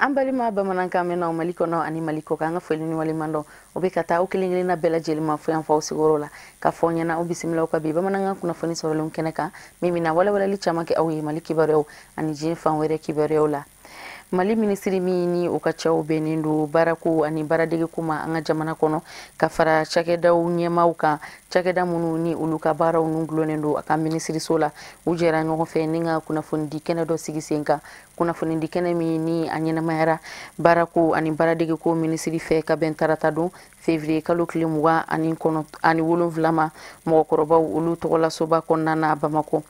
An balima bamanankan mɛnnaw Mali kɔnɔ ani Mali kɔ kan, an ka foli ni waleɲuman dɔn o bɛ ka taa aw kelen kelenna bɛɛ lajɛlen ma fo yan fɔ aw sigiyɔrɔ la, ka fɔ ɲɛna aw bisimilaw ka bi bamanankan kunnafoni sɔrɔlenw kɛnɛ kan, min bɛna walawalali caman kɛ aw ye Mali kibaruyaw ani diɲɛ fan wɛrɛ kibaruyaw la. Mali minisiri min ni o ka cɛw bɛnnen don baarako ani baaradegeko ma an ka jamana kɔnɔ, ka fara cakɛdaw ɲɛmaaw kan, cakɛda minnu ni olu ka baaraw nun gulonnen don a ka minisiriso la, u jɛra ɲɔgɔn fɛ ni ka kunnafonidi kɛnɛ dɔ sigi sen kan. Kunnafonidi kɛnɛ min ni a ɲɛnamayara baarako ani baaradegeko minisiri fɛ ka bɛn tarata don février kalo tile 27 ma, mɔgɔkɔrɔbaw olu tɔgɔlasoba kɔnɔna na Bamakɔ.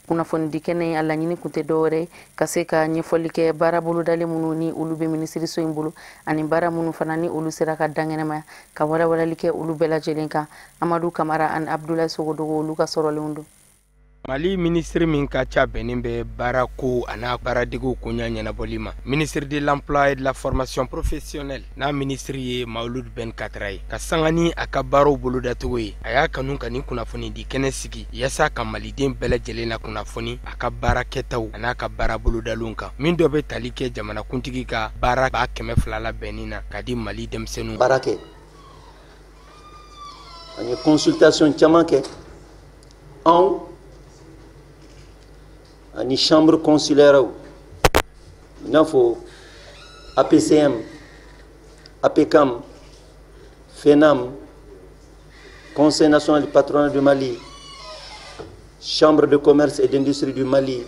Kunnafonidi kɛnɛ a laɲini kun tɛ dɔwɛrɛ ka se ka ɲɛfɔli kɛ baara bolodalen minnu ni olu bɛ minisiriso in bolo, ani baara minnu fana ni olu sera ka dankɛnɛmaya, ka walawalali kɛ olu bɛɛ lajɛlen kan. Amadu Kamara ani Abdulayi Sogodogo, olu ka sɔrɔlenw don. Mali minisiri min ka ca bɛnnen bɛ baarako a n'a baaradegew koɲa ɲɛnabɔli ma, ministre de l'Emploi et de la Formation professionnelle, n'a minisiri ye Mawuludu Ben Katara ye, ka sanga ni a ka baaraw bolodacogo ye, a y'a kanu ka nin kunnafoni di kɛnɛ sigi yaasa ka maliden bɛɛ lajɛlen na kunnafoni a ka baara kɛtaw a n'a ka baara bolodalenw kan, min dɔ bɛ tali kɛ jamanakuntigi ka baara 200,000 labɛnni na ka di Mali denmisɛnninw. Baara kɛ, an ye consultation caman kɛ, anw ani chambre consulaire, i n'a fɔ APCM, APCAM, FENAM, Conseil national du patronat du Mali, Chambre de commerce et d'industrie du Mali,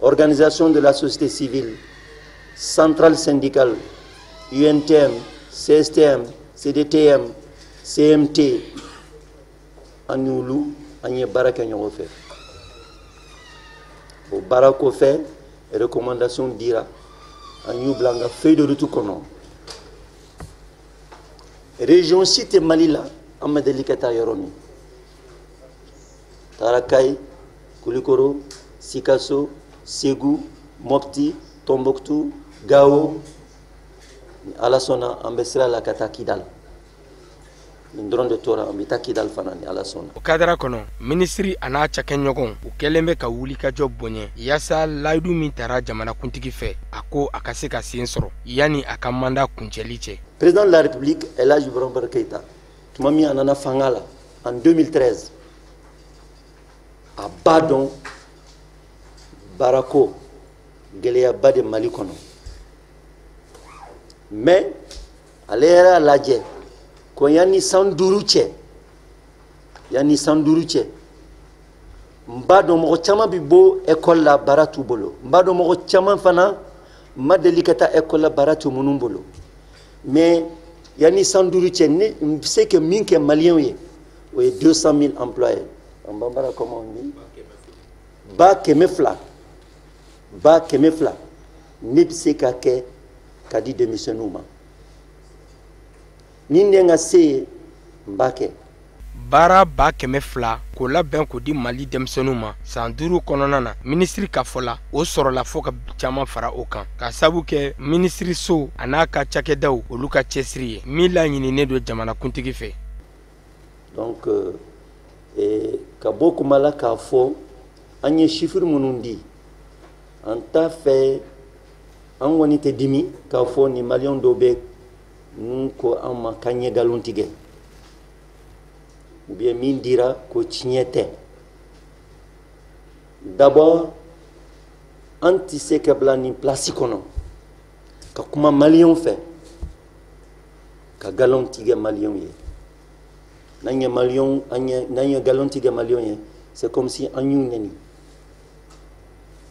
Organisation de la société civile, Centrale syndicale, UNTM, CSTM, CDTM, CMT, an y'olu, an ye baara kɛ ɲɔgɔn fɛ. O baara kɔfɛ, recommandation dira, an y'u bila an ka feuille de route kɔnɔ. Région si tɛ Mali la an ma deli ka taa yɔrɔ min. Taara Kayi, Kulikoro, Sikaso, Segu, Mopti, Tombouctou, Gao. Ni Ala sɔnna, an bɛ sira la ka taa Kidal. Nin dɔrɔn de tora, an bɛ taa Kidal fana ni Ala sɔnna. O kadara kɔnɔ, minisiri a n'a cakɛɲɔgɔnw, u kɛlen bɛ ka wulikajɔ bonya yaasa layidu min tara jamanakuntigi fɛ, a ko a ka se ka sen sɔrɔ yanni a ka mandat kuncɛli cɛ. Président de la République El Hadj Ibrahima Keïta, tuma min a nana fanga la en 2013, a b'a dɔn baarako gɛlɛyaba de Mali kɔnɔ, mais ale yɛrɛ y'a lajɛ ko yanni san 5 cɛ, yanni san 5 cɛ, n b'a dɔn mɔgɔ caman bɛ bɔ école la, baara t'u bolo. N b'a dɔn mɔgɔ caman fana ma deli ka taa école la, baara t'u minnu bolo. Mais yanni san 5 cɛ, ne n bɛ se ka min kɛ maliyɛnw ye, o ye 200 000 emplois ye. En bambara, comment on dit? 200,000, 200,000, ne bɛ se ka kɛ ka di denmisɛnninw ma. Ni ne ka se ye, n b'a kɛ. Baara 200,000 k'o labɛn k'o di Mali denmisɛnninw ma san 5 kɔnɔna na, minisiri ka fɔ la, o sɔrɔla fo ka caman fara o kan, ka sabu kɛ minisiriso a n'a ka cakɛdaw olu ka cɛsiri ye min laɲininen don jamanakuntigi fɛ. Donc ka bɔ kuma la k'a fɔ an ye chiffre minnu di, an t'a fɛ, an kɔni tɛ dimi k'a fɔ ni maliyɛn dɔw bɛ mun ko an ma k'an ye nkalon tigɛ ou bien min dira ko tiɲɛ tɛ. D'abord, an tɛ se ka bila nin place kɔnɔ ka kuma maliyɛnw fɛ ka nkalon tigɛ maliyɛnw ye. N'an ye maliyɛnw, an ye, n'an ye nkalon tigɛ maliyɛnw ye, c'est comme si an y'u nɛni.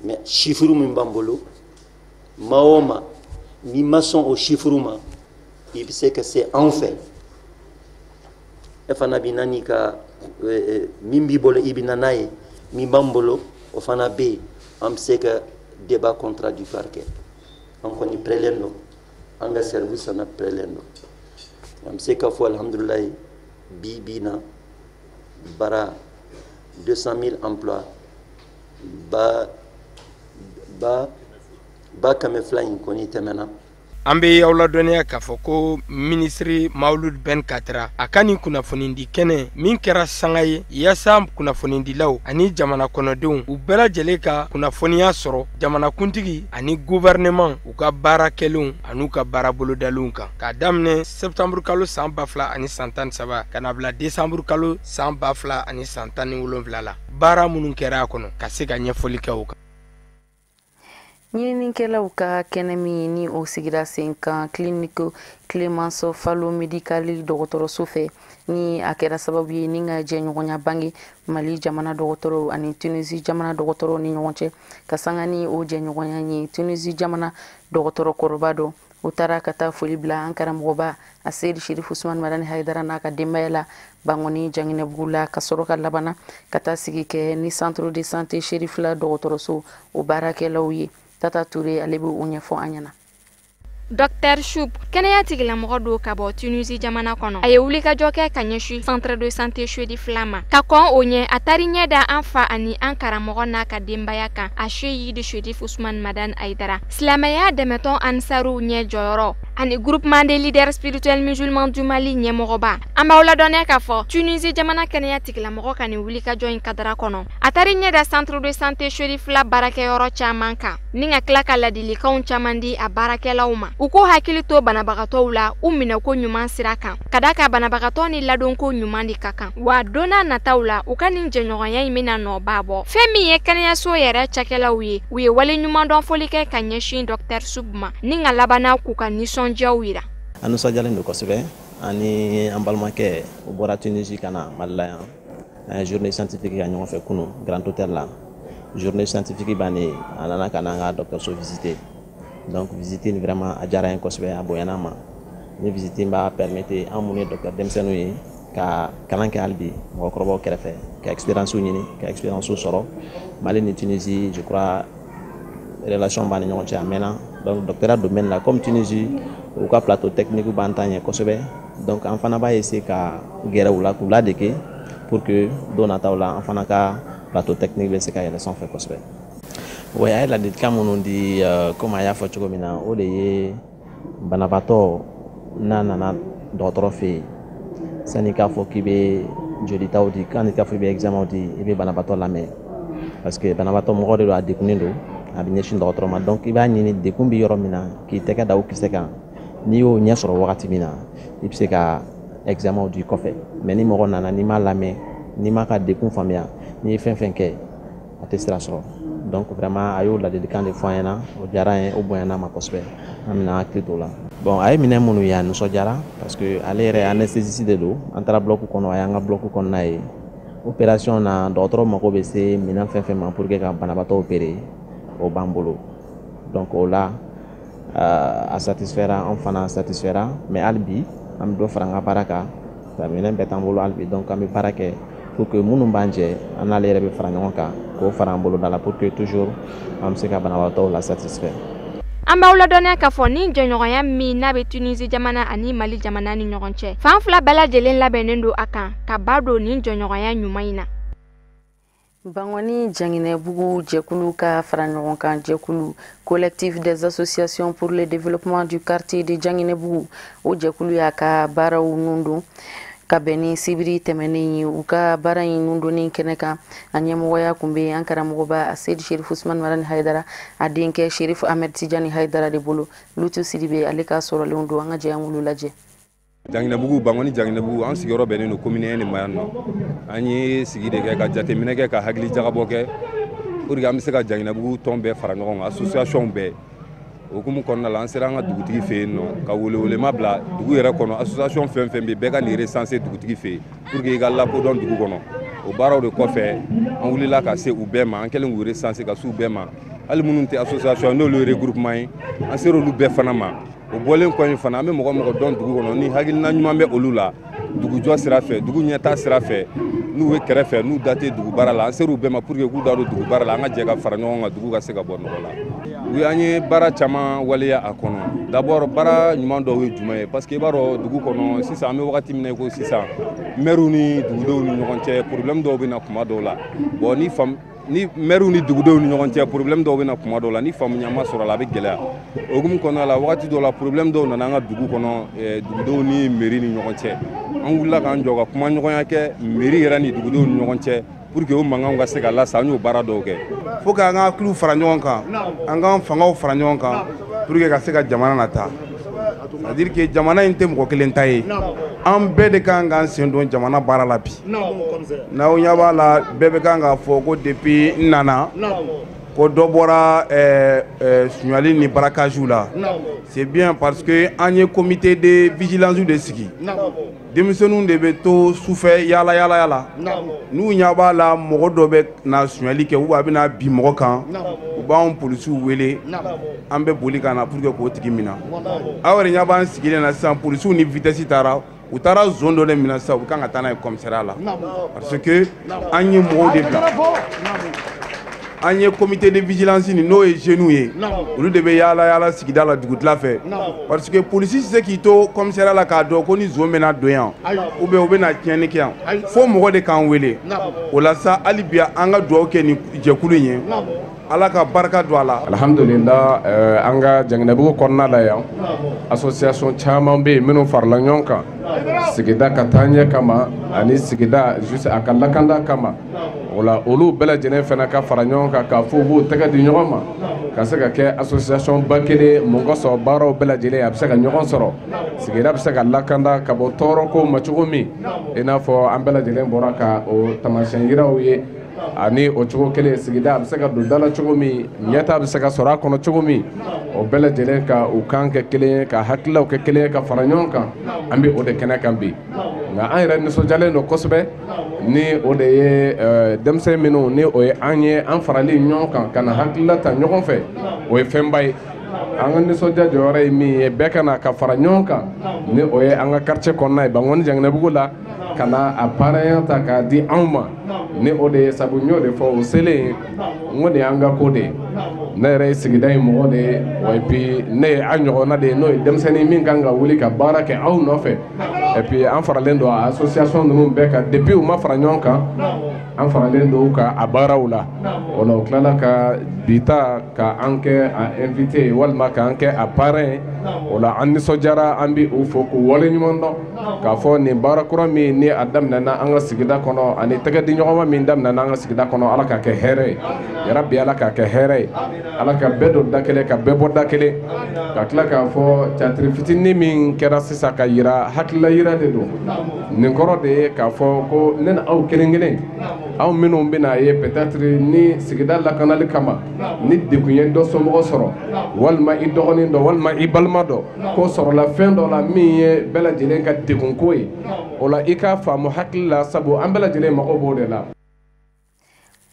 Mais chiffre min b'an bolo, maa o maa n'i ma sɔn o chiffre ma, i bɛ se ka se anw fɛ. E fana bɛ na n'i ka min b'i bolo, i bɛ na n'a ye. Min b'an bolo, o fana bɛ yen. An bɛ se ka débat contradictoire kɛ. An kɔni prêt don, an ka service fana prêt don. An bɛ se k'a fɔ alhamdulilayi, bi bi na baara 200 000 emplois, 200,000 in kɔni tɛmɛna. An bɛ aw ladɔnniya k'a fɔ ko minisiri Mawuludu Ben Katra a ka nin kunnafonidi kɛnɛ min kɛra sanga ye yaasa kunnafonidilaw ani jamana kɔnɔdenw u bɛɛ lajɛlen ka kunnafoniya sɔrɔ jamanakuntigi ani gouvernement u ka baara kɛlenw an'u ka baara bolodalenw kan, k'a daminɛ septembre kalo san 2013 ka na bila décembre kalo san 2017 la, baara minnu kɛra a kɔnɔ ka se ka ɲɛfɔli kɛ o kan. Ɲininikɛlaw ka kɛnɛ min ni o sigira sen kan clinique Clémence Fallot Médical dɔgɔtɔrɔso fɛ, ni a kɛra sababu ye ni ka jɛɲɔgɔnya bange Mali jamana dɔgɔtɔrɔw ani Tunisie jamana dɔgɔtɔrɔw ni ɲɔgɔn cɛ, ka sanga ni o jɛɲɔgɔnya ye, Tunisie jamana dɔgɔtɔrɔ kɔrɔba dɔ o taara ka taa foli bila an karamɔgɔba a Seyidi Sherifu Usumani Madani Hayidara n'a ka denbaya la Bangoni Janginɛbugu la, ka sɔrɔ ka labana ka taa sigi kɛ ni centre de santé Sherifila dɔgɔtɔrɔso o baarakɛlaw ye. Tata Ture ale bɛ o ɲɛfɔ an ɲɛna. Dr Choub, kɛnɛya tigilamɔgɔ don ka bɔ Tunisie jamana kɔnɔ. A ye wulikajɔ kɛ ka ɲɛsin centre de santé Chérifla ma. Ka kɔn o ɲɛ, a taari ɲɛ da an fa ani an karamɔgɔ n'a ka denbaya kan, a Seyidi Cherif Ousmane Madani Haïdara. Silamɛya dɛmɛtɔn Ansaru ɲɛ jɔyɔrɔ ani groupement des leaders spirituels musulmans du Mali ɲɛmɔgɔba. An b'aw ladɔnniya k'a fɔ Tunisie jamana kɛnɛya tigilamɔgɔ ka nin wulikajɔ in kadara kɔnɔ, a taari ɲɛ da centre de santé Chérifla baarakɛyɔrɔ caman kan, ni ka tila ka ladilikanw caman di a baarakɛlaw ma, u k'u hakili to banabagatɔw la, u minɛko ɲuman sira kan, ka da ka banabagatɔ ni ladonko ɲuman de ka kan. Wa don n'a nataw la, u ka nin jɛɲɔgɔnya in bɛna nɔba bɔ. Fɛn min ye kɛnɛyaso yɛrɛ cakɛlaw ye, u ye wale ɲumandɔn foli kɛ ka ɲɛsin Dr Soub ma, ni ka labanna k'u ka nisɔndiyaw yira. An nisɔndiyalen don kosɛbɛ, ani an balimakɛ o bɔra Tunisie ka na Mali la yan. An ye journée scientifique kɛ ɲɔgɔn fɛ kunun Grand Hôtel la. Journée scientifique bannen, a nana ka na an ka dɔgɔtɔrɔso visiter. Donc visite in vraiment a diyara n ye kosɛbɛ, a bonyana n ma. Ni visite in b'a permettre an minnu ye docteur denmisɛnninw ye ka kalan kɛ hali bi mɔgɔkɔrɔbaw kɛrɛfɛ, ka expérience ɲini, ka expérience sɔrɔ. Mali ni Tunisie, je crois, relation b'an ni ɲɔgɔn cɛ a mɛnna. Donc doctorat domaine la, comme Tunisie u ka plateau technique b'an ta ɲɛ kosɛbɛ, donc an fana b'a essayer ka gɛrɛ u la k'u ladege pour que don nataw la an fana ka plateau technique bɛ se ka yɛlɛ sanfɛ kosɛbɛ. Ouais, a ye ladilikan minnu di, komi a y'a fɔ cogo min na, o de ye banabaatɔ n'a nana dɔgɔtɔrɔ fɛ yen, sanni k'a fɔ k'i bɛ jolitaw di, sanni k'a fɔ k'i bɛ examen di, i bɛ banabaatɔ lamɛn, parce que banabaatɔ mɔgɔ de don, a degunnen don, a bɛ ɲɛsin dɔgɔtɔrɔ ma. Donc i b'a ɲini degun bɛ yɔrɔ min na, k'i tɛgɛ da o kisɛ kan. N'i y'o ɲɛ sɔrɔ wagati min na, i bɛ se ka examen di kɔfɛ. Mais ni mɔgɔ nana, n'i m'a lamɛn, n'i m'a ka degun faamuya, n'i ye fɛn fɛn kɛ, a tɛ sira sɔrɔ. Donc vraiment a y'o ladilikan de fɔ an ɲɛna, o diyara an ye, o bonyana an ma kosɛbɛ, an bɛna hakili t'o la. Bon, a ye minɛn minnu ye, a nisɔndiyara, parce que ale yɛrɛ anesthésiste de don. An taara bloc kɔnɔ, a y'an ka bloc kɔnɔna ye. Opération na, dɔgɔtɔrɔ mako bɛ se minɛn fɛn fɛn ma pour que ka banabaatɔ opérer, o b'an bolo. Donc o la a satisfait, an fana satisfaira. Mais hali bi an bɛ dɔ fara an ka baara kan, minɛn bɛɛ t'an bolo hali bi. Donc an bɛ baara kɛ pour que minnu b'an jɛ, an n'ale yɛrɛ bɛ fara ɲɔgɔn kan k'o fara an bolo da la, pour que toujours an bɛ se ka banabaatɔw la satisfait. An b'aw ladɔnniya k'a fɔ ni jɛɲɔgɔnya min n'a bɛ Tunisie jamana ani Mali jamana ni ɲɔgɔn cɛ, fan fila bɛɛ lajɛlen labɛnnen don a kan ka ba don nin jɛɲɔgɔnya ɲuman in na. Bangoni Janginɛbugu jɛkulu ka fara ɲɔgɔn kan jɛkulu Collectif des associations pour le développement du quartier de Janginɛbugu, o jɛkulu y'a ka baaraw nun don ka bɛn ni sibiri tɛmɛnen ye. U ka baara in nun donni kɛnɛ kan, a ɲɛmɔgɔya kun bɛ an karamɔgɔba Seyidi Sherifu Usumani Madani Hayidara, a denkɛ Sherifu Ahmed Tijani Hayidara de bolo. Lutu Sidibe ale ka sɔrɔlenw don, an ka jɛ an k'olu lajɛ. Janginɛbugu, Bangoni Janginɛbugu, an sigiyɔrɔ bɛnnen don commune 1 de ma yan nɔ. An ye sigi de kɛ ka jateminɛ kɛ, ka hakili jagabɔ kɛ pour que an bɛ se ka Janginɛbugu tɔn bɛɛ fara ɲɔgɔn kan, association bɛɛ. O hukumu kɔnɔna la, an sera an ka dugutigi fɛ yen nɔ ka welewelema bila dugu yɛrɛ kɔnɔ, association fɛn fɛn bɛ yen, bɛɛ ka nin recenser dugutigi fɛ yen pour que i ka lakodɔn dugu kɔnɔ. O baaraw de kɔfɛ, an wulila ka se u bɛɛ ma. An kɛlen k'u recenser ka s'u bɛɛ ma, hali minnu tɛ association, n'olu ye regroupement ye, an sera olu bɛɛ fana ma. O bɔlen kɔ in fana, an bɛ mɔgɔ mɔgɔ dɔn dugu kɔnɔ ni hakilina ɲuman bɛ olu la dugujɔ sira fɛ, dugu ɲɛtaa sira fɛ, n'u bɛ kɛrɛfɛ, n'u da tɛ dugu baara la, an ser'u bɛɛ ma pour que k'u da don dugu baara la, an ka jɛ ka fara ɲɔgɔn kan, dugu ka se ka bɔ nɔgɔ la. Oui, an ye baara caman waleya a kɔnɔ. D'abord, baara ɲuman dɔw ye jumɛn ye? Parce que i b'a dɔn, dugu kɔnɔ sisan, an bɛ wagati min na i ko sisan, maires ni dugudenw ni ɲɔgɔn cɛ, problème dɔw bɛ na kuma dɔw la. Bon, ni fam Ni maires ni dugudenw ni ɲɔgɔn cɛ, problème dɔw bɛ na kuma dɔw la, ni faamuya ma sɔrɔ a la, a bɛ gɛlɛya. O hukumu kɔnɔna la, wagati dɔw la, problème dɔw nana an ka dugu kɔnɔ, dugudenw ni mairie ni ɲɔgɔn cɛ. An wulila k'an jɔ ka kuma ɲɔgɔnya kɛ mairie yɛrɛ ni dugudenw ni ɲɔgɔn cɛ pour que o mankanw ka se ka lasa. An y'o baara dɔw kɛ. Faut k'an ka hakiliw fara ɲɔgɔn kan, an k'an fangaw fara ɲɔgɔn kan pour que ka se ka jamana nata. C'est à dire que jamana in tɛ mɔgɔ kelen ta ye, an bɛɛ de kan k'an sen don jamana baara la bi. N'aw ɲɛ b'a la, bɛɛ bɛ kan k'a fɔ ko depuis n nana, ko dɔ bɔra suɲɛli ni braquage la. C'est bien, parce que an ye comité de vigilance de sigi. Denmisɛnninw de bɛ to sufɛ yaala yaala yaala, n'u ɲɛ b'a la mɔgɔ dɔ bɛ na suɲɛli kɛ ou a bɛna bin mɔgɔ kan, u b'anw polisiw wele, an bɛ boli ka na pour que k'o tigi minɛ. Aw yɛrɛ ɲɛ b'an sigilen na sisan, polisiw ni vitesse taara, u taara zon dɔ de minɛ sisan, u kan ka taa n'a ye commissariat la, parce que an ye mɔgɔw de bila. An ye comité de vigilance nin, n'o ye jeunes ye, olu de bɛ yaala yaala sigida la dugutila fɛ, parce que polisi tɛ se k'i to commissariat la k'a dɔn ko ni zon bɛna don yan ou bien u bɛna tiɲɛni kɛ yan, fo mɔgɔ de k'an wele. O la sa, hali bi an ka dugawu kɛ nin jɛkulu in ye, Ala ka barika don a la. Alhamdulillah, an ka Jaginɛbugu kɔnɔna la yan, association caman bɛ yen minnu farala ɲɔgɔn kan sigida ka taaɲɛ kama ani sigida juste a ka lakanda kama. O la, olu bɛɛ lajɛlen fana ka fara ɲɔgɔn kan k'a fɔ u b'u tɛgɛ di ɲɔgɔn ma ka se ka kɛ association ba kelen mun ka sɔrɔ baaraw bɛɛ lajɛlen a bɛ se ka ɲɔgɔn sɔrɔ, sigida bɛ se ka lakanda ka bɔ tɔɔrɔ kow ma cogo min, i n'a fɔ an bɛɛ lajɛlen bɔra ka o taamasiyɛn yiraw ye. Ani o cogo kelen, sigida a bɛ se ka don da la cogo min, ɲɛta bɛ se ka sɔrɔ a kɔnɔ cogo min, o bɛɛ lajɛlen ka u kan kɛ kelen ye, ka hakililaw kɛ kelen ye, ka fara ɲɔgɔn kan, an bɛ o de kɛnɛ kan bi. Nka an yɛrɛ nisɔndiyalen don kosɛbɛ ni o de ye denmisɛn minnu ni o ye an ye, an farali ɲɔgɔn kan ka na hakilila ta ɲɔgɔn fɛ, o ye fɛnba ye. An ka nisɔndiya jɔyɔrɔ ye min ye, bɛɛ ka na ka fara ɲɔgɔn kan, ni o ye an ka quartier kɔnɔna ye, Bankɔni Jaginɛbugu la, ka na a parrain ta k'a di anw ma, ni o de ye. Sabu n y'o de fɔ o selen, n ko nin y'an ka ko de ye. Ne yɛrɛ ye sigida in mɔgɔ de ye wa, et puis ne ye an ɲɔgɔnna de ye, n'o ye denmisɛnnin min kan ka wuli ka baara kɛ aw nɔfɛ. Et puis an faralen don association ninnu bɛɛ kan depuis u ma fara ɲɔgɔn kan, an faralen don ka a baaraw la. O la, u tilala ka bi ta ka an kɛ a invité walima k'an kɛ a parrain. O la, an nisɔndiyara, an bɛ u fo k'u waleɲuman dɔn k'a fɔ nin baara kura min ni a daminɛna an ka sigida kɔnɔ, ani tɛgɛ di ɲɔgɔnma min daminɛna an ka sigida kɔnɔ, Ala k'a kɛ hɛrɛ ye yarabi, Ala k'a kɛ hɛrɛ ye, Ala ka bɛɛ don da kelen, ka bɛɛ bɔ da kelen. Ka tila k'a fɔ catiri fitinin min kɛra sisan ka yira, hakilila yira de don. Nin kɔrɔ de ye k'a fɔ ko ne ni aw kelen kelen, aw minnu bɛna ye, peut-être ni sigida lakanali kama, ni degun ye dɔ somɔgɔ sɔrɔ, walima i dɔgɔnin dɔ, walima i balima dɔ, k'o sɔrɔla fɛn dɔ la min ye bɛɛ lajɛlen ka degun ko ye, o la i k'a faamu hakili la, sabu an bɛɛ lajɛlen mago b'o de la.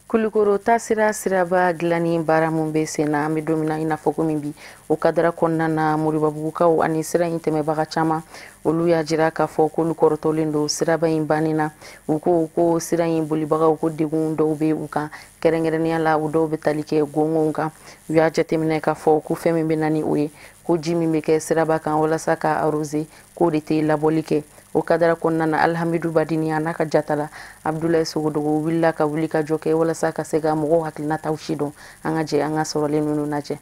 Kulukoro taasira siraba dilanni baara mun bɛ sen na, an bɛ don min na i n'a fɔ komi bi, o kadara kɔnɔna na, Moribabugukaw ani sira in tɛmɛbaga caman, olu y'a jira k'a fɔ k'olu kɔrɔtɔlen don siraba in banni na. U ko ko sira in bolibagaw ko degun dɔw bɛ u kan, kɛrɛnkɛrɛnnenya la u dɔw bɛ tali kɛ gɔngɔnw kan. U y'a jateminɛ k'a fɔ ko fɛn min bɛ na ni o ye, ko ji min bɛ kɛ siraba kan walasa ka arroser, k'o de tɛ labɔli kɛ. O kadara kɔnɔna na, Alhamidu Badini a n'a ka jatala Abdulayi Sogodogo wulila ka wuli ka jɔ kɛ walasa ka se ka mɔgɔw hakilinataw si dɔn. An ka jɛ an ka sɔrɔlen ninnu lajɛ.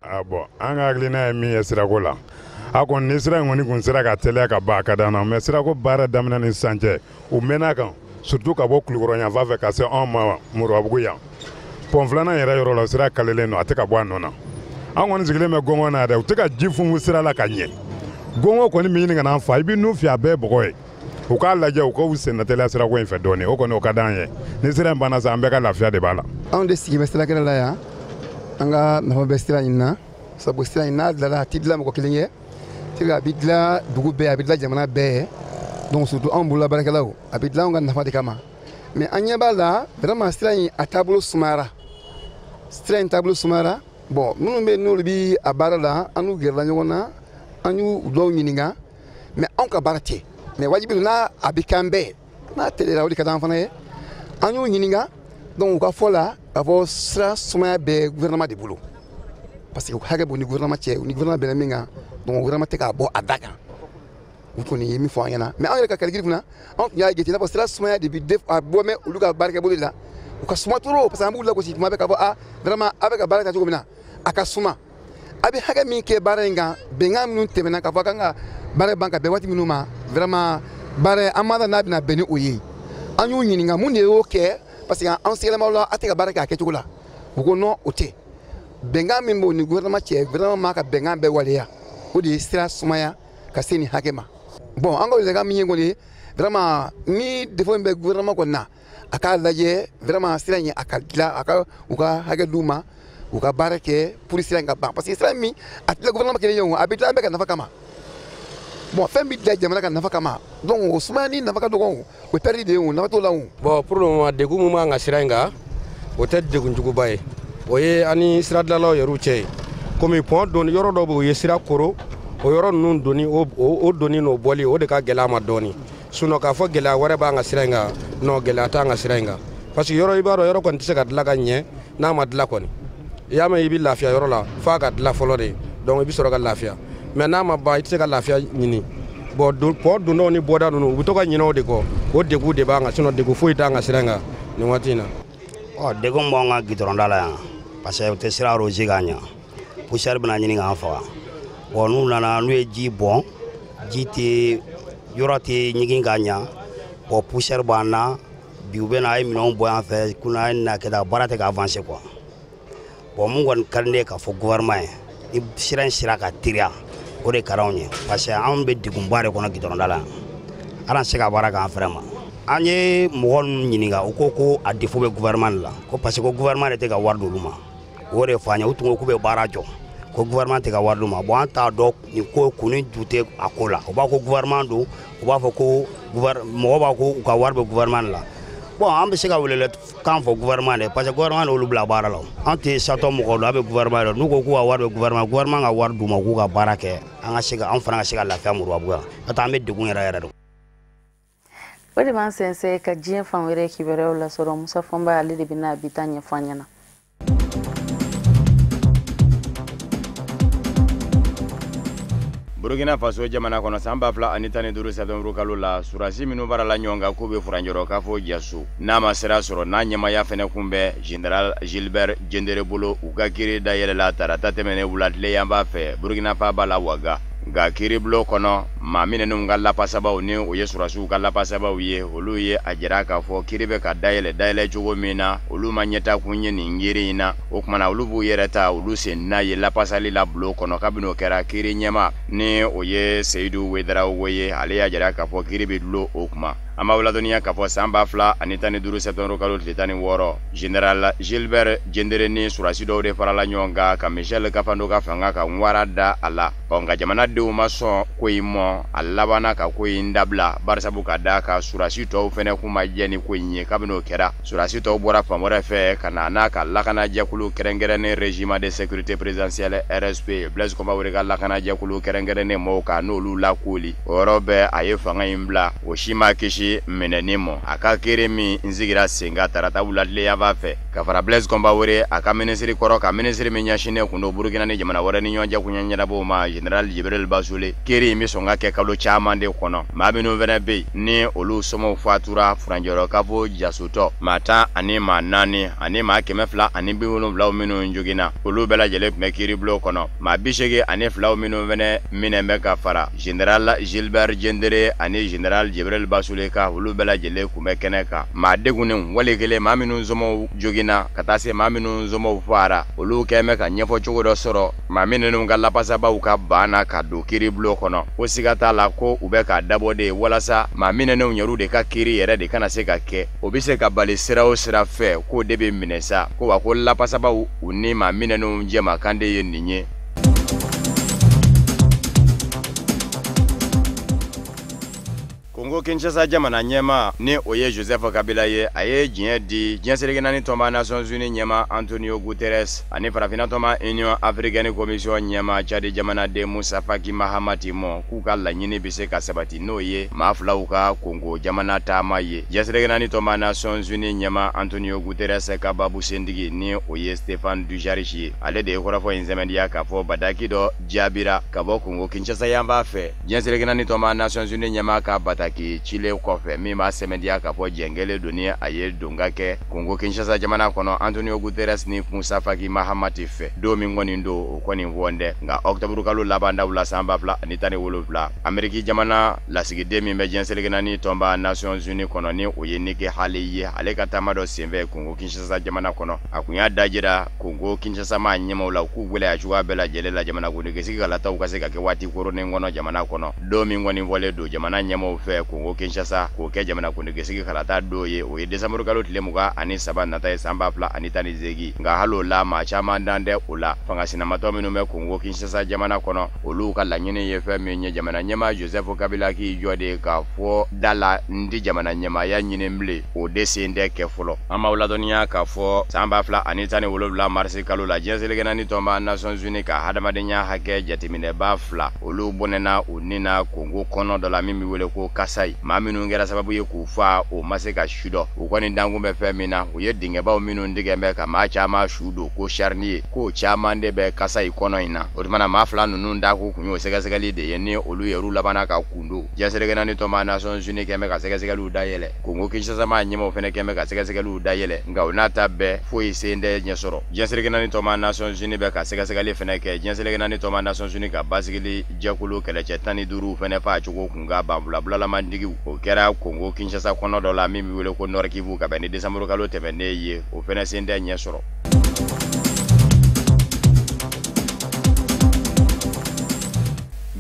A bɔn, an ka hakilina ye min ye sirako la, a kɔni ni sira in kɔni kun sera ka teliya ka ban, a ka d'an na. Mais sirako baara daminɛ ni sisan cɛ, u mɛnna kan, surtout ka bɔ Kulukɔrɔ yanfan fɛ ka se anw ma Moribabugu yan, pont filanan yɛrɛ yɔrɔ la, sira kalelen don, a tɛ ka bɔ a nɔ na. An kɔni sigilen bɛ gɔngɔn na dɛ, u tɛ ka ji funfun sira la ka ɲɛ. Gɔngɔn kɔni bɛ ɲini ka n'an fa, i bɛ nun fiyɛ, a bɛɛ ye bɔgɔ ye. U k'a lajɛ, u k'u sen teliya sirako in fɛ dɔɔnin, o kɔni o ka d'an ye. Ni sira in banna sa, an bɛɛ ka lafiya de b'a la. Anw de sigi bɛ sirakɛla la yan, an ka nafa bɛ sira in na, sabu sira in n'a dilanna, a tɛ dilan mɔgɔ kelen ye, a bɛ dilan dugu bɛɛ, a bɛ dilan jamana bɛɛ ye. Donc surtout anw bolola baarakɛlaw, a bɛ dilan anw ka nafa de kama. Mais an ɲɛ b'a la vraiment, sira in a taabolo sumayara, sira in taabolo sumayara. Bon, minnu bɛ n'olu bɛ a baara la, an n'u gɛrɛla ɲɔgɔn na, an y'u dɔw ɲininka. Mais anw ka baara tɛ, mais wajibi don n'a a bɛ k'an bɛɛ n'a teliyara, o de ka d'an fana ye. An y'u ɲininka, donc u ka fɔ la k'a fɔ sira sumaya bɛ gouvernement de bolo, parce que hakɛ b'u ni gouvernement cɛ, u ni gouvernement bɛnna min kan, donc gouvernement tɛ k'a bɔ a da kan. U kɔni ye min fɔ an ɲɛna, mais an yɛrɛ ka calcul kunna, an tun y'a jate i n'a fɔ sira sumaya de bi a bɔ mɛ olu ka baarakɛbolo la, U ka suma trop, parce que an b'u lagosi tuma bɛɛ k'a fɔ ah vraiment a bɛ ka baara kɛ cogo min na a ka suma. A bɛ hakɛ min kɛ baara in kan, bɛnkan minnu tɛmɛna k'a fɔ k'an ka baara ban ka bɛn waati minnu ma, vraiment baara an m'a dɔn n'a bɛna bɛn ni o ye. An y'u ɲininka mun de y'o kɛ, parce que an sɛgɛlɛmaw la a tɛ ka baara kɛ a kɛcogo la. U ko non, o tɛ. Bɛnkan min b'o ni gouvernement cɛ, gouvernement m'a ka bɛnkan bɛɛ waleya. O de ye sira sumaya ka se nin hakɛ ma. Bon, an ka welewelekan min ye kɔni, vraiment ni défaut min bɛ gouvernement kɔni na, a k'a lajɛ vraiment sira in a ka dilan, a ka u ka hakɛ d'u ma, u ka baara kɛ pour sira in ka ban. Parce que sira min a tɛ gouvernement kelen ye o, a bɛ dilan bɛɛ ka nafa kama. Bon, fɛn bɛ dilan jamana ka nafa kama, donc o sumaya ni nafa ka dɔgɔ o, o perdre de ye o, nafa t'o la o. Bon, pour le moment degun min b'an ka sira in kan, o tɛ degun juguba ye. O ye an ni siradilanlaw yɛrɛw cɛ ye. Komi pont donni yɔrɔ dɔw bɛ yen, o ye sira koro, o yɔrɔ ninnu donni, o donni n'o bɔli, o de ka gɛlɛn a ma dɔɔni. Sinon k'a fɔ gɛlɛya wɛrɛ b'an ka sira in kan, non, gɛlɛya t'an ka sira in kan. Parce que yɔrɔ i b'a dɔn, yɔrɔ kɔni tɛ se ka dilan ka ɲɛ n'a ma dilan kɔni. I y'a mɛn i bɛ lafiya yɔrɔ la f'a ka dilan fɔlɔ de, donc i bɛ sɔrɔ ka lafiya. Mais n'a ma ban, i tɛ se ka lafiya ɲini. Bon, pont dondaw ni bɔda ninnu, u bɛ to ka ɲinɛ o de kɔ. O degun de b'an kan, sinon degun foyi t'an ka sira in kan nin waati in na. Ɔ, degun b'an ka goudron da la yan, parce que u tɛ sira arrosé ka ɲɛ. Poussière bɛna ɲini k'an faga. Bon, n'u nana n'u ye ji bɔn, ji tɛ yɔrɔ tɛ ɲigin ka ɲɛ. Bon, poussière b'an na. Bi u bɛ na a ye minɛnw bɔ yan fɛ, kunna a ye na kɛ tan, baara tɛ ka avancer quoi. Bon, mun kɔni ka di ne ye k'a fɔ gouvernement ye, ni sira in sera ka teliya, o de ka d'anw ye. Parce que anw bɛ degunba de kɔnɔ goudron da la yan. Hali an tɛ se ka baara kɛ an fɛrɛ ma. An ye mɔgɔ ninnu ɲininka, u ko ko a défaut bɛ gouvernement de la, ko parce que ko gouvernement de tɛ ka wari d'olu ma. O de fɔ an ye, u tun ko k'u bɛ baara jɔ, ko gouvernement tɛ ka wari d'u ma. Bon, an t'a dɔn nin ko kun ni ju tɛ a ko la. U b'a ko gouvernement don, u b'a fɔ ko mɔgɔw b'a ko u ka wari bɛ gouvernement de la. Bon, an bɛ se ka welewele kan fɔ gouvernement de, parce que gouvernement de y'olu bila baara la. An tɛ satɔ mɔgɔw la, an bɛ gouvernement de. N'u ko k'u ka wari bɛ gouvernement, gouvernement ka wari d'u ma k'u ka baara kɛ, an ka se ka, an fana ka se ka lafiya Moribabugu yan. N'o tɛ an bɛ degun yɛrɛ yɛrɛ de. O de b'an sɛnsɛn ka diɲɛ fan wɛrɛ kibaruyaw lasɔrɔ. Musa Fɔnba ale de bɛna bi ta ɲɛfɔ an ɲɛna. Burkina Faso jamana kɔnɔ, san 2015 septembre kalo la, surasi minnu farala ɲɔgɔn kan k'u bɛ furancɛrɔ k'a fɔ Jaso n'a ma sira sɔrɔ, n'a ɲɛmaya fɛnɛ kun bɛ Général Gilbert Diendéré bolo, u ka kiiri dayɛlɛla tarata tɛmɛnen wulatile yanfan fɛ Burkina faaba la Ouaga. Nka kiiribulon kɔnɔ, maa minɛnenw ka lapasabaw, ni o ye surasiw ka lapasabaw ye, olu ye a jira k'a fɔ kiiri bɛ ka dayɛlɛ cogo min na, olu ma ɲɛtakun ye nin kiiri in na. O kumana olu b'u yɛrɛ ta, olu sen n'a ye lapasali la bulon kɔnɔ. Kabini o kɛra, kiiri ɲɛma ni o ye Seyidu Wedarawogo ye, ale y'a jira k'a fɔ kiiri bɛ dulon o kuma. An b'aw ladɔnniya k'a fɔ san 2015 septembre kalo tile 16, Général Gilbert Diendéré ni surasi dɔw de farala ɲɔgɔn kan ka Michel Kafando ka fanga ka ŋwara da a la. Ɔ, nka jamanadenw ma sɔn ko in mɔ, a labanna ka ko in dabila, barisabu ka d'a kan surasi tɔw fɛnɛ kun ma jɛ ni ko in ye. Kabini o kɛra, surasi tɔw bɔra fan wɛrɛ fɛ ka na n'a ka lakanajɛkulu kɛrɛnkɛrɛnnen Régiment de sécurité présidentielle RSP, Blaise Compaoré ka lakanajɛkulu kɛrɛnkɛrɛnnen mɔgɔw kan, n'olu lakooli. O yɔrɔ bɛɛ a ye fanga in bila, o si ma kisi minɛni mɔ. A ka kiiri min n sigira sen kan tarata wulatile yanfan fɛ, ka fara Blaise Compaoré a ka minisiri kɔrɔ ka minisiri min ɲɛsinnen kun don Burukina ni jamana wɛrɛ ni ɲɔgɔn cɛ koɲɛ ɲɛnabɔw ma, Général Jibril Basule, kiiri in bɛ sɔn ka kɛ kalo caman de kɔnɔ. Maa minnu fɛnɛ bɛ yen ni olu somɔgɔw fatura furancɛrɔ kafo jasotɔ, maa 14 ani maa 270 minnu joginna, olu bɛɛ lajɛlen tun bɛ kiiribulon kɔnɔ. Maa 82 minnu fɛnɛ minɛ bɛ ka fara Général Gilbert Diendéré ani Général Jibril Basule kan, olu bɛɛ lajɛlen tun bɛ kɛnɛ kan. Maa degunnenw wali kelen maa minnu somɔgɔw joginna ka taa se maa minnu somɔgɔw faara, olu kɛn bɛ ka ɲɛfɔ cogo dɔ sɔrɔ maa minnu ka lapasabaw ka ban na ka don kiiribulon kɔnɔ. Ko siga t'a la ko u bɛ k'a dabɔ de walasa maa minɛnenw yɛrɛw de ka kiiri yɛrɛ de kana se ka kɛ. O bɛ se ka bali sira o sira fɛ, k'o de bɛ minɛ sa, ko wa ko lapasabaw u ni maa minɛnenw jɛmakan de ye nin ye. Kongo Kinshasa jamana ɲɛma, ni o ye Joseph Kabila ye, a ye diɲɛ di diɲɛ seleke naani tɔnba Nations Unies ɲɛma Antonio Guterres ani farafinna tɔnba Union Africaine Commission ɲɛma Tchad jamanaden Moussa Faki Mahamat mɔ, k'u ka laɲini bɛ se ka sabati, n'o ye maa filaw ka Kongo jamana taama ye. Diɲɛ seleke naani tɔnba Nations Unies ɲɛma Antonio Guterres ka babu sentigi, ni o ye Stéphane Dujarric ye, ale de ye kɔrɔfɔ in sɛmɛntiya k'a fɔ bataki dɔ jaabira ka bɔ Kongo Kinshasa yanfan fɛ. Diɲɛ seleke naani tɔnba Nations Unies ɲɛma ka bataki bataki cilen kɔfɛ min b'a sɛmɛntiya k'a fɔ jɛnkɛlen don ni a ye donka kɛ Kongo Kinshasa jamana kɔnɔ Antonio Guterres ni Musa Faki Mahamat fɛ don min kɔni don o kɔni fɔ dɛ. Nka octobre kalo laban daw la san 2017 Ameriki jamana lasigiden min bɛ diɲɛ seleke naani tɔnba Nations Unies kɔnɔ ni o ye Nikki Haley ye, ale ka taama dɔ senfɛ Kongo Kinshasa jamana kɔnɔ, a kun y'a dajira Kongo Kinshasa maa ɲɛmaw la k'u gwɛlɛya cogoya bɛɛ lajɛlen la jamanakuntigi kalataw ka se ka kɛ waati koronnen kɔnɔ jamana kɔnɔ. Don min kɔni fɔlen don jamana ɲɛmaw fɛ Kongo Kinshasa k'o kɛ jamanakuntigi kalata don ye, o ye décembre kalo tile 23 nata ye san 2018. Nka hali o la maa caman dan tɛ o la. Fanga sinamatɔ minnu bɛ Kongo Kinshasa jamana kɔnɔ, olu ka laɲini ye fɛn min ye, jamana ɲɛmaa Joseph Kabila k'i jɔ de k'a fɔ da la n tɛ jamana ɲɛmaaya ɲini bilen, o de sen tɛ kɛ fɔlɔ. An b'aw ladɔnniya k'a fɔ san 2017 marisi kalo la diɲɛ seleke naani tɔnba Nations Unies ka hadamadenya hakɛ jateminɛba 2 olu bɔnɛna u ni na Kongo kɔnɔ dɔ la min bɛ wele ko Kasayi. Maa minnu kɛra sababu ye k'u fa o ma se ka su dɔn. U kɔni dankun bɛ fɛn min na, u ye dingɛbaw minnu tigɛ bɛ ka maa caman su don ko charnier, k'o caman de bɛ Kasayi kɔnɔ in na. O tuma na maa 2 ninnu dakun kun y'o sɛgɛsɛgɛli de ye ni olu yɛrɛ labanna ka kun don. Diɲɛ seleke naani tɔnba Nations Unies kɛn bɛ ka sɛgɛsɛgɛliw dayɛlɛ, Kongo Kinshasa maa ɲɛmaw fɛnɛ kɛn bɛ ka sɛgɛsɛgɛliw dayɛlɛ, nka o n'a ta bɛɛ foyi sen tɛ ɲɛ sɔrɔ. Diɲɛ seleke naani tɔnba Nations Unies bɛ ka sɛgɛsɛgɛli fɛnɛ kɛ. Diɲɛ seleke naani tɔnba Nations Unies ka basigili jɛkulu kɛlɛcɛ 15 fɛnɛ faa cogo kun ka banfulabulalamantigiw, o kɛra Kongo Kinshasa kɔnɔ dɔ la min bɛ wele ko Nord Kivu ka bɛn ni décembre kalo tɛmɛnen ye, o fɛnɛ sen tɛ ɲɛ sɔrɔ.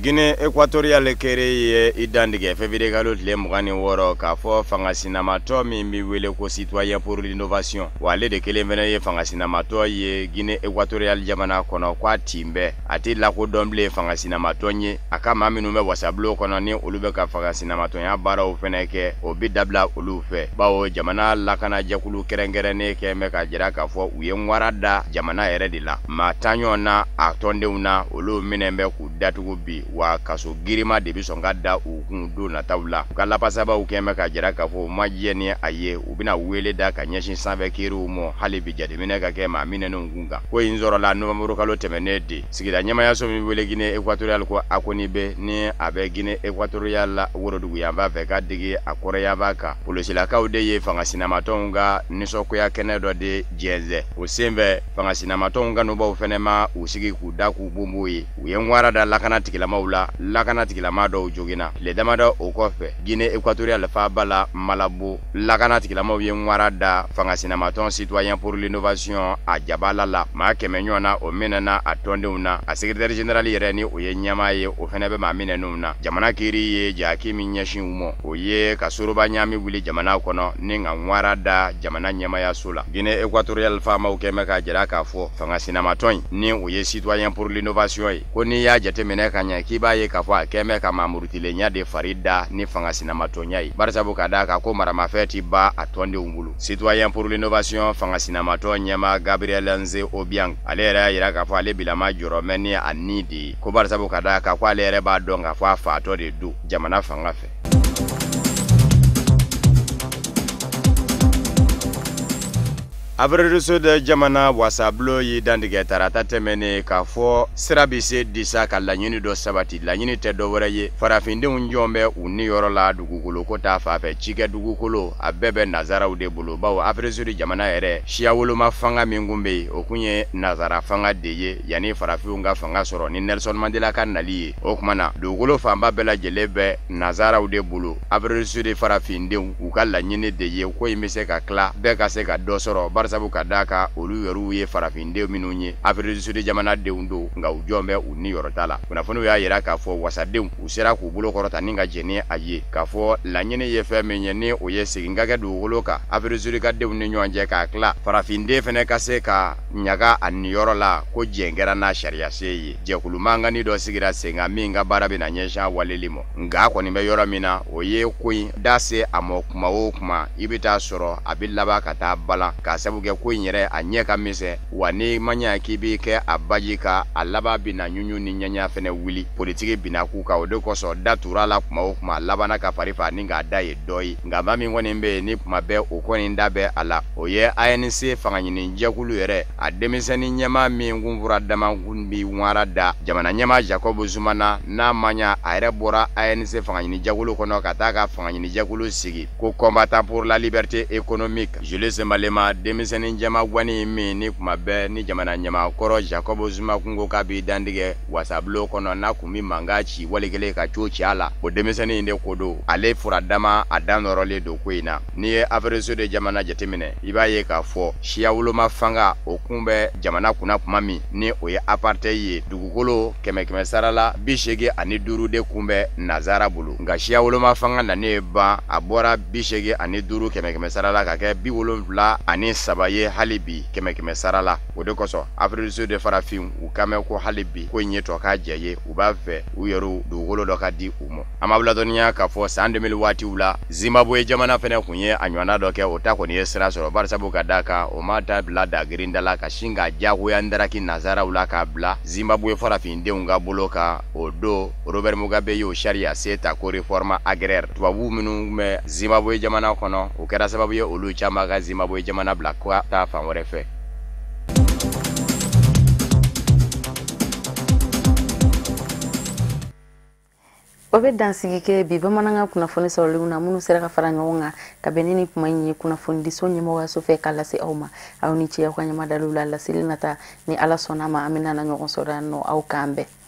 Guinée équatoriale kere ye i dantigɛ février kalo tile 26 k'a fɔ fanga sinamatɔ min bɛ wele ko Citoyen pour l'innovation, wa ale de kelen fɛnɛ ye fanga sinamatɔ ye Guinée équatoriale jamana kɔnɔ, k'a tin bɛɛ a tɛ lakodɔn bilen fanga sinamatɔ ye. A ka maa minnu bɛ wasabulon kɔnɔ ni olu bɛ ka fanga sinamatɔnya baaraw fɛnɛ kɛ, o bɛ dabila olu fɛ, bawo jamana lakanajɛkulu kɛrɛnkɛrɛnnen kɛn bɛ k'a jira k'a fɔ u ye ŋwara da jamana yɛrɛ de la. Maa tan ɲɔgɔn na a tɔndenw na, olu minɛ bɛ k'u datugu bi, wa kaso girima de bɛ sɔn ka da u kun don nataw la. U ka lapasabaw kɛn bɛ ka jira k'a fɔ u ma jɛ ni a ye, u bɛna wele da ka ɲɛsin sanfɛ kiiriw ma hali bi jateminɛ ka kɛ maa minɛnenw kun kan. Ko in sɔrɔla novembre kalo tɛmɛnen de. Sigida ɲɛmayaso min wele Guinée équatoriale ko Akonibe ni a bɛ Guinée équatoriale la woroduguyanfan fɛ ka digi a kɔrɔyanfan kan, polosilakaw de ye fanga sinamatɔnw ka nisɔngoya kɛnɛ dɔ de jɛnsɛn. O senfɛ fanga sinamatɔnw kanubaw fɛnɛ ma u sigi k'u da k'u bonbon ye, u ye ŋwara da lakana tigilamaw la, lakana tigilama dɔw joginna. Tile damadɔ o kɔfɛ Guinée équatoriale faaba la Malabo, lakana tigilamaw ye ŋwara da fanga sinamatɔn Citoyen pour l'innovation a jabala la, maa 100 ɲɔgɔn na o minɛna a tɔndenw na. A secrétaire général yɛrɛ ni o ye ɲɛmaa ye, o fɛnɛ bɛ maa minɛnenw na. Jamana kiiri ye jaki min ɲɛsin u ma, o ye ka soroba ɲaami wuli jamana kɔnɔ ni ka ŋwara da jamana ɲɛmayaso la. Guinée équatoriale faamaw kɛn bɛ k'a jira k'a fɔ fanga sinamatɔn in ni o ye Citoyen pour l'innovation ye, ko n'i y'a jateminɛ ka ɲɛ k'i b'a ye k'a fɔ a kɛn bɛ ka maamurutilennya de fari da ni fanga sinamatɔnya ye, barisabu ka d'a kan ko maramafɛn ti ba a tɔndenw bolo. Citoyen pour l'innovation fanga sinamatɔn ɲɛmaa Gabriel Nze Obiang, ale yɛrɛ y'a jira k'a fɔ ale bilama jɔrɔ mɛ ni a ni de ye, ko barisabu ka d'a kan ko ale yɛrɛ b'a dɔn k'a fɔ a fatɔ de don jamana fanga fɛ. Afrique du Sud jamana wasabulon y'i dantigɛ tarata tɛmɛnen k'a fɔ sira bɛ se disa ka laɲini dɔ sabati. Laɲini tɛ dɔwɛrɛ ye, farafindenw jɔn bɛ u niyɔrɔ la dugukolo ko ta fan fɛ, cikɛ dugukolo a bɛɛ bɛ nazaraw de bolo, bawo Afrique du Sud jamana yɛrɛ siya woloma fanga min kun bɛ yen, o kun ye nazara fanga de ye yanni farafinw ka fanga sɔrɔ ni Nelson Mandela ka nali ye. O tuma na dugukolo fanba bɛɛ lajɛlen bɛ nazaraw de bolo. Afrique du Sud farafindenw u ka laɲini de ye ko in bɛ se ka tila, bɛɛ ka se ka dɔ sɔrɔ, sabu ka d'a kan olu yɛrɛw ye farafindenw minnu ye Afrique du Sud jamanadenw don, nka u jɔn bɛ u niyɔrɔ ta la. Kunnafoniw y'a jira k'a fɔ wasadenw u sera k'u bolo kɔrɔta ni ka jɛn ni a ye k'a fɔ laɲini ye fɛn min ye ni o ye segin ka kɛ dugukolo kan Afrique du Sud ka denw ni ɲɔgɔn cɛ k'a tila farafinden fɛnɛ ka se ka ɲaga a niyɔrɔ la, ko jɛn kɛra n'a sariyasen ye. Jɛkulu mankanni dɔ sigira sen kan min ka baara bɛna ɲɛsin a waleli ma, nka a kɔni bɛ yɔrɔ min na o ye ko in da se a ma kuma o kuma i bɛ taa sɔrɔ a bɛ laban ka taa balan k'a sabu sababu kɛ ko in yɛrɛ a ɲɛ ka misɛn, wa ni ma ɲɛ k'i b'i kɛ a baji ka a laban bɛna ɲuɲu ni ɲɛɲa fɛnɛ wuli politiki binna k'u kan. O de kosɔn da tura la kuma o kuma a labanna ka fari fa ni k'a da ye dɔ ye. Nka maa min kɔni bɛ yen ni kuma bɛɛ o kɔni da bɛ a la, o ye ANC fangaɲini jɛkulu yɛrɛ a denmisɛnnin ɲɛmaa min kun fura dama kun bi wara da jamana ɲɛmaa Jacob Zuma na, n'a ma ɲa a yɛrɛ bɔra ANC fangaɲini jɛkulu kɔnɔ ka taa ka fangaɲini jɛkulu sigi ko Combattant pour la liberté économique. Julius Malema, denmisɛnnin jɛma gwani min ni kuma bɛɛ ni jamana ɲɛmaa kɔrɔ Jacob Zuma kun ko k'a b'i dantigɛ wasabulon kɔnɔ n'a kun bɛ mankan ci wali kelen ka co ci a la, o denmisɛnnin in de ko don. Ale fura dama a dan nɔrɔlen don ko in na. N'i ye Afrique du Sud jamana jateminɛ, i b'a ye k'a fɔ siya woloma fanga o kun bɛ jamana kunna kuma min ni o ye apartheid ye, dugukolo 100 sara la 85 de kun bɛ nazara bolo. Nka siya woloma fanga nanen ban, a bɔra 85 100 sara la ka kɛ 73 ye hali bi 100 sara la. O de kosɔn Afrique du Sud farafin u kan mɛn ko hali bi ko in ye tɔ k'a jɛ ye, u b'a fɛ u yɛrɛw dugukolo dɔ ka di u ma. An b'a ladɔnniya k'a fɔ san 2000 waatiw la, Zimbabwe jamana fɛnɛ kun ye a ɲɔgɔnna dɔ kɛ, o ta kɔni ye sira sɔrɔ barisabu ka d'a kan o ma ta bila dagirinda la ka sin ka diyagoya ndaraki nazaraw la k'a bila Zimbabwe farafindenw ka bolo kan. O don Robert Mugabe y'o sariya se ta ko réforme agraire. Tubabu minnu bɛ Zimbabwe jamana kɔnɔ, o kɛra sababu ye olu caman ka Zimbabwe jamana bila ka taa fan wɛrɛ fɛ. O bɛ dansigi kɛ bi bamanankan kunnafoni sɔrɔlenw na minnu sera ka fara ɲɔgɔn kan ka bɛn ni kuma in ye kunnafonidiso ɲɛmɔgɔyaso fɛ k'a lase aw ma. Aw ni ce aw ka ɲɛmadaliw la. Laseli nata ni Ala sɔnna ma, an bɛna na ɲɔgɔn sɔrɔ yan nɔ. Aw k'an bɛn.